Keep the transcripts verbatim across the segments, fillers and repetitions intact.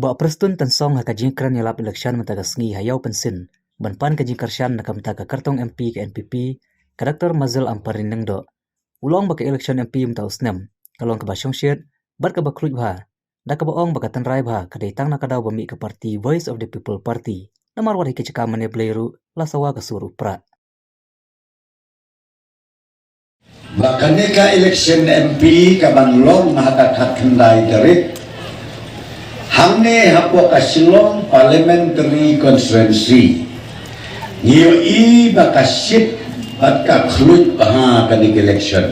Bah Prestone Tynsong ha ka jingkren ïalap election mynta ka sngi ha Ïew Pynsin ban pan ka jingkyrshan na ka bynta ka kyrtong M P ka N P P, ka Doctor Mazel Ampareen Lyngdoh, u la ong ba ka election M P mynta u snem ka long kaba shongshit bad kaba khluit bha, da kaba ong ba ka tynrai bha ka dei tang na ka daw ba mih ka party Voice of the People Party. Namar wat ha ki jaka mane blei ruh la sawa ka sur u prah. Ba kane ka election M P ka ban long ha ka khatkhyndai tarik hangne hapoh ka Shillong Parliamentary Constituency. Ngi ïohi ba ka shit bad ka khluit bha kane ka election.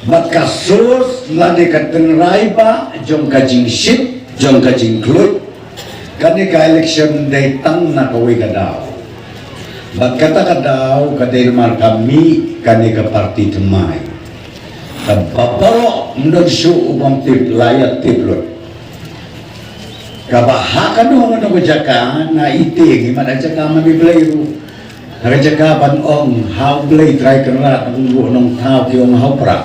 Bad ka source lane ka tynrai bha jong ka jingshit, jong ka jingkhluit, kane ka election dei tang na kawei ka daw. Bad kata ka daw ka dei namar ka mih kane ka party thymmai. Kaba baroh ym don shuh u bym tip, la ïa tip lut. Kaba ha kano kano ka jaka, nga ite ngi mad ha jaka mane blei ruh. Ha ka jaka ban ong ha U Blei Trai Kynrad, u ruh nongthaw ki ong ha u prah.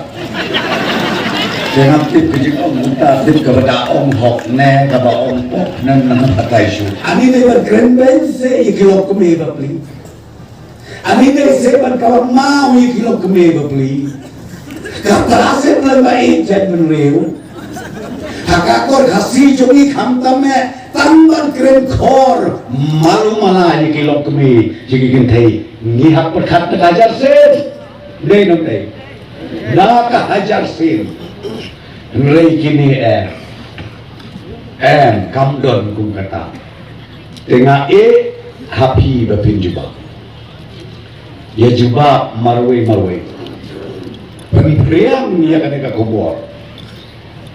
Te ngam tip ka jingong uta, tip kaba da ong hok ne kaba ong pok ne, nang batai shuh. Ani dei ban kren beiñ se ïa ki lok kmie bapli. Ani dei se ban kaba maw ïa ki lok kmie bapli. Kata se plan ba ïeit jaitbynriew. Ha ka kor Khasi jong ngi khamtam eh tang ban kren khor malu mala ïa ki lok kmie ïa ki kynthei. Ngi hap pyrkhat da ka hajar sien. Dei nong dei. Da ka hajar sien. Hynrei kine em, em kam don kum kata. Te nga ïeh ha phi ba phin jubab. Ïa jubab marwei marwei. Pynphriang ïa kane ka khubor.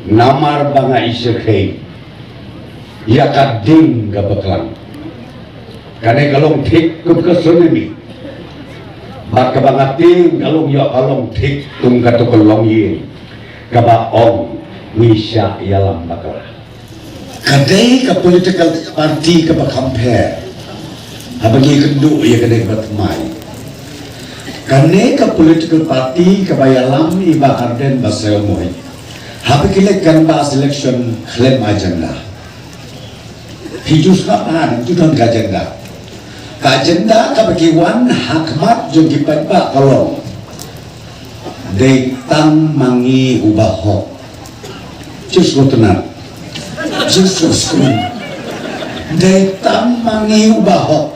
Namar ba nga isyrkhei ïa ka ding kaba klang. Kane ka long thik kum ka tsunami. Bad kaba nga tieng ka long ïoh ka long thik kum kato ka longïing kaba ong ngi shah ïalam bakla. Ka dei ka political party kaba kham pher haba ngi kynduh ïa kane kaba thymmai. Kane ka political party kaba ïalam i Bah Ardent Basaiawmoit haba ki leit canvass election khlem agenda. Phi ju sngap bha, ju don ka agenda. Ka agenda kaba ki wan ha khmat jong ki paidbah ka long dei tang ma ngi uba hok. Just go to that. Just go to school. Dei tang ma ngi uba hok.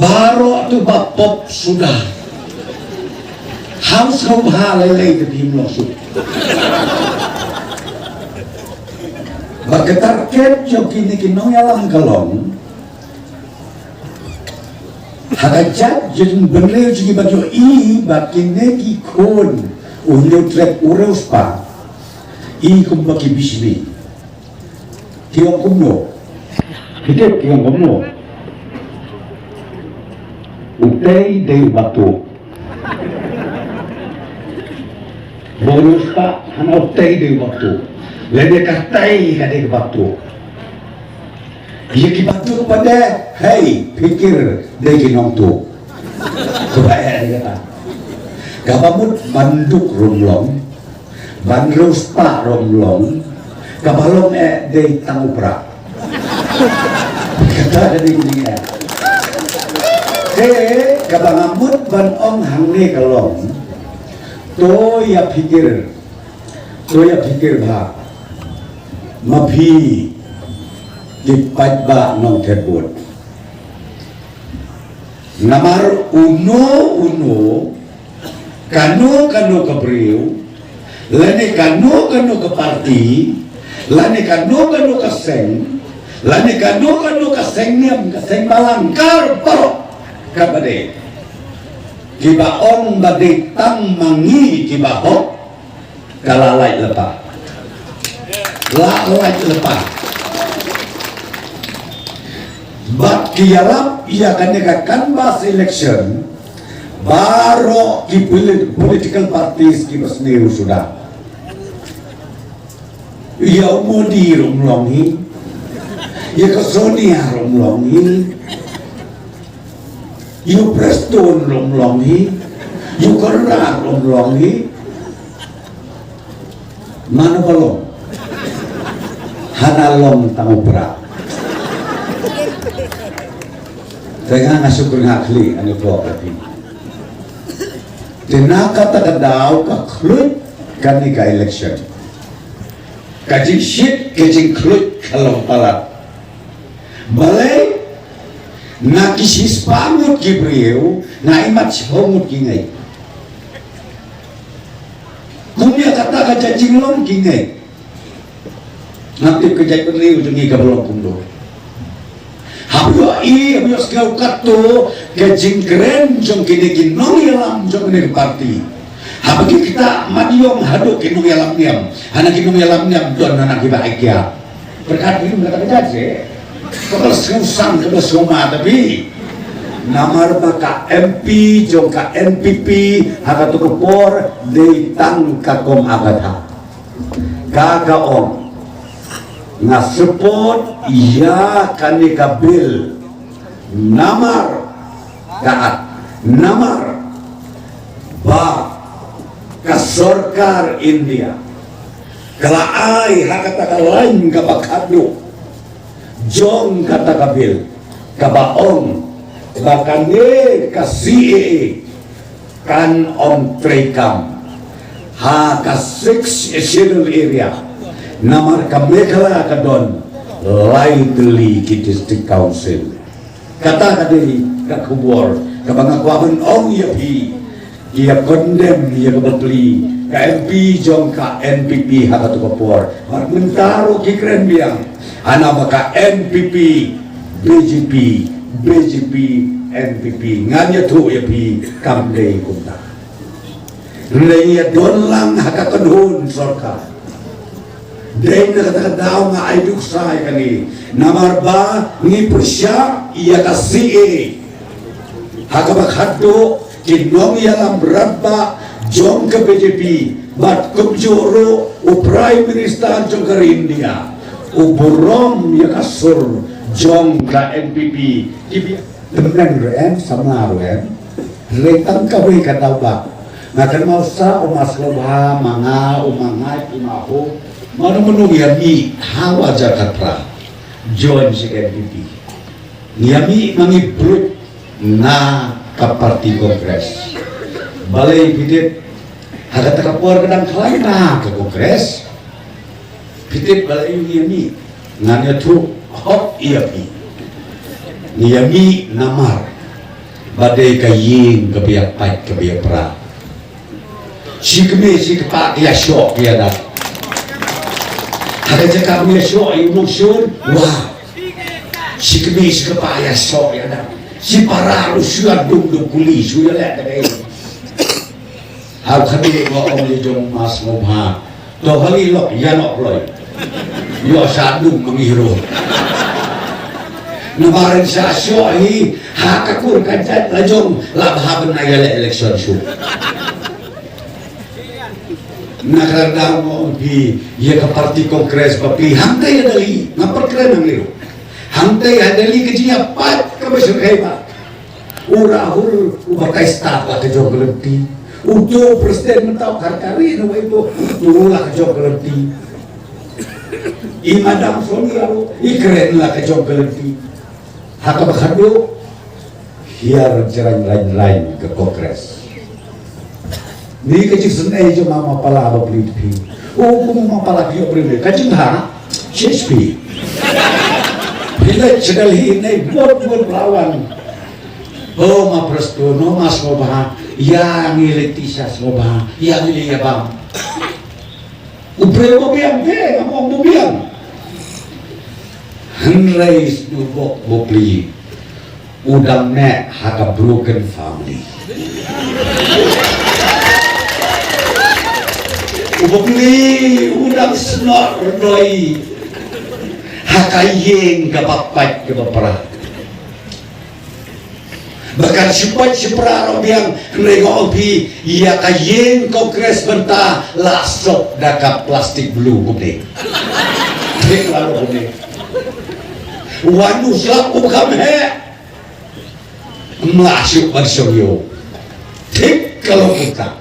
Baroh tu ba pop suda. Haus hau ha lei lei te phim long suk. Ba ka target jong kine ki nongïalam ka long ha ka jait jong bynriew jong ngi ba ïohi ba kine ki khun u hynñiew trep u riewspah i kumba ki bishni. Ki ong kumno? Ki tip ki ong kumno? Utei dei u batu. Ba u riewspah hana utei dei u batu. Lane ka tei ka dei ka batu. Ïa ki batu pat de, hei, phikir dei ki nongtuh. Kaba eh dei kata. Kaba mut ban duk ruh ym long. Ban riewspah ruh ym long, kaba long eh dei tang u prah. Kata ka dei ka jingeh. Te kaba nga mut ban ong hangne ka long, to ïa phikir, to ïa phikir bha ma phi ki paidbah Nongthymmai. Namar uno uno, kano kano ka briew, lane kano kano ka party, lane kano kano ka seng, lane kano kano ka seng niam, ka seng balang, kar baroh kaba dei, kiba ong ba dei tang ma ngi kiba hok, ka la lait lypa. La lait lypa. Bad ki ïarap ïa kane ka canvass election, baroh ki polit-, political parties kiba sniew suda. Ïa u Modi ruh ym long hi. Ïa ka Sonia ruh ym long hi. Ïa u Prestone ruh ym long hi. Ïa u Conrad ruh ym long hi. Mano ba long? Hana long tang u prah. Te nga nga shu kren ha khlieh, ani ko ka phi. Te na kata ka daw ka khluit kane ka election. Ka jingshit ka jingkhluit ka long palat. Balei na ki shispah ngut ki briew na imat shiphew ngut ki ngeit. Kum ïa kata ka jait jinglong ki ngeit. Nga tip ka jaitbynriew jong ngi ka ba long kumno. Haba ïohi, haba ïohsngew katto ka jingkren jong kine ki nongïalam jong kine ki party. Haba ki ktah mat ïong haduh ki nongïalam niam. Hana ki nongïalam niam don hana ki ba ai kiad. Pyrkhat ïa kata ka jait seh. Kaba sngewsang kaba sngewma tapi. Namar ba ka M P jong ka N P P ha kato ka por dei tang ka Kong Agatha. Ka ka ong, nga support ïa kane ka bill. Namar ka at, namar ba ka sorkar India ka la ai ha kata ka lain kaba khadduh jong kata ka bill kaba ong ba kane ka C A A kan ym treikam ha ka Sixth Schedule area. Namar ka Meghalaya ka don lai tylli ki district council. Kata ka dei ka khubor kaba nga kwah ban ong ïa phi. Ïa condemn ïa ka bapli ka M P jong ka N P P ha kato ka por. Bad mynta ruh ki kren biang. Hana ba ka N P P, B J P, B J P, N P P. Ngan ïathuh ïa phi kam dei kumta. Hynrei ïa don lang ha ka kynhun sorkar. Dei na kata ka daw nga ai nuksa ïa kane. Namar ba ngi pyrshah ïa ka C A A. Ha kaba khadduh ki nongïalam rangbah jong ka B J P bad kumjuh ruh u Prime Minister jong ka ri India u burom ïa ka sur jong ka N P P. Ki biang tymmen ruh em, samla ruh em. Hynrei tang kawei ka daw ba nga kynmaw sa u ma sngewbha, ma nga, u ma Ngai, u ma Ho, mano mano ïa mih hawa Jakarta join sha ka N P P. Ngi ïa mih ma ngi bluit na ka party Congress. Balei phi tip ha kata ka por ka dang khlaiñ na ka Congress. Phi tip balei ngi ïa mih? Ngan ïathuh hok ïa phi. Ngi ïa mih namar ba dei ka ïing kaba ïa pait kaba ïa pra. Shi kmie shi kpa ki ïa shoh ki ïa dap. Ha ka jaka ba ïa shoh ïa u nongshun, wah. Shi kmie shi kpa ïa shoh ïa dap. Shi para ruh shu ïa dung dung kuli shu ïa leh ka dei. Haba khmih nga ong ïa jong ma sngewbha. To hali lok ïa nok kloi. Ïoh sha dung ma ngi ruh. Namar in sha shoh hi ha ka kur ka jait la jong la bha ban ïa leh election shuh. Na ka daw nga ong phi ïa ka party Congress ba phi hangta ïa Delhi nga pat kren hangne ruh. Hangta ïa Delhi ka jingïapait kaba shyrkhei ba. U Rahul u batai stad la ka jong ka lynti. Uto u president mynta u kar kari na wei to uto la ka jong ka lynti. I Madam Sonia ruh i kren la ka jong ka lynti. Ha kaba khadduh hiar jrang lain lain ka Congress. Ni ka jingsnei jong ma Mapala ba pli phi. O kum Mapala phi o pli ka jingha. C H P. Phi leit sha Delhi nei bot bot lawan. O ma Prestone, o ma sngewbha. Ïa ngi leit ti sha sngewbha. Ïa ngi leit ïa bam. U briew ba biang te, ngam ong ba biang. Hynrei sngewbok ba pli. U dang neh ha ka broken family. U bapli u dang snoh rnoi ha ka ïing kaba pait kaba pra. Ba kan shu pait shu pra ruh biang, hynrei nga ong phi ïa ka ïing Congress mynta la sop da ka plastic blue kumne. Thik la ruh kumne. Wan u slap u kham heh. Mla shu ban shu ïoh. Thik ka long kumta.